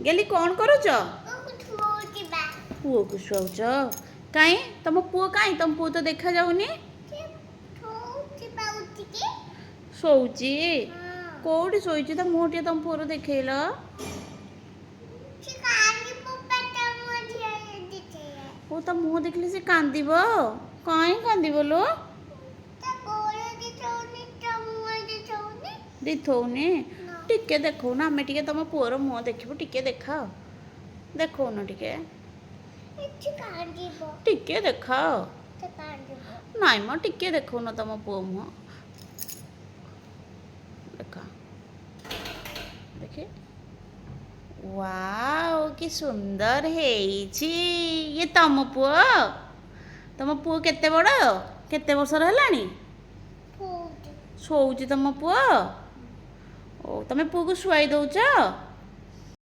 ଗେଲି, କ'ଣ କରୁଛ? ପୁଅକୁ ଶୁଆଉଛ? କାଇଁ, ତମ ପୁଅ କାଇଁ? ତମ ପୁଅ ତ ଦେଖାଯାଉନି। ଶୋଉଛି? କୋଉଠି ଶୋଇଛି? ତା ମୁହଁ ଟିକେ ତମ ପୁଅର ଦେଖେଇଲ। ଓ, ତା ମୁହଁ ଦେଖିଲେ ସେ କାନ୍ଦିବ। କାଇଁ କାନ୍ଦିବ ଲୋ? ଦେଖଉନି? ଟିକେ ଦେଖଉନ, ଆମେ ଟିକେ ତମ ପୁଅର ମୁହଁ ଦେଖିବୁ। ଟିକେ ଦେଖାଅ, ଦେଖଉନ ଟିକେ। ଟିକେ ଦେଖାଅ। ନାଇଁ ମ, ଟିକେ ଦେଖଉନ ତମ ପୁଅ ମୁହଁ। ଦେଖ ଦେଖି। ୱାଓ, କି ସୁନ୍ଦର ହେଇଛି! ଇଏ ତମ ପୁଅ? ତମ ପୁଅ କେତେ ବଡ଼? କେତେ ବର୍ଷର ହେଲାଣି? ଶୋଉଛି ତମ ପୁଅ? ଓ, ତମେ ପୁଅକୁ ଶୁଆଇ ଦଉଛ?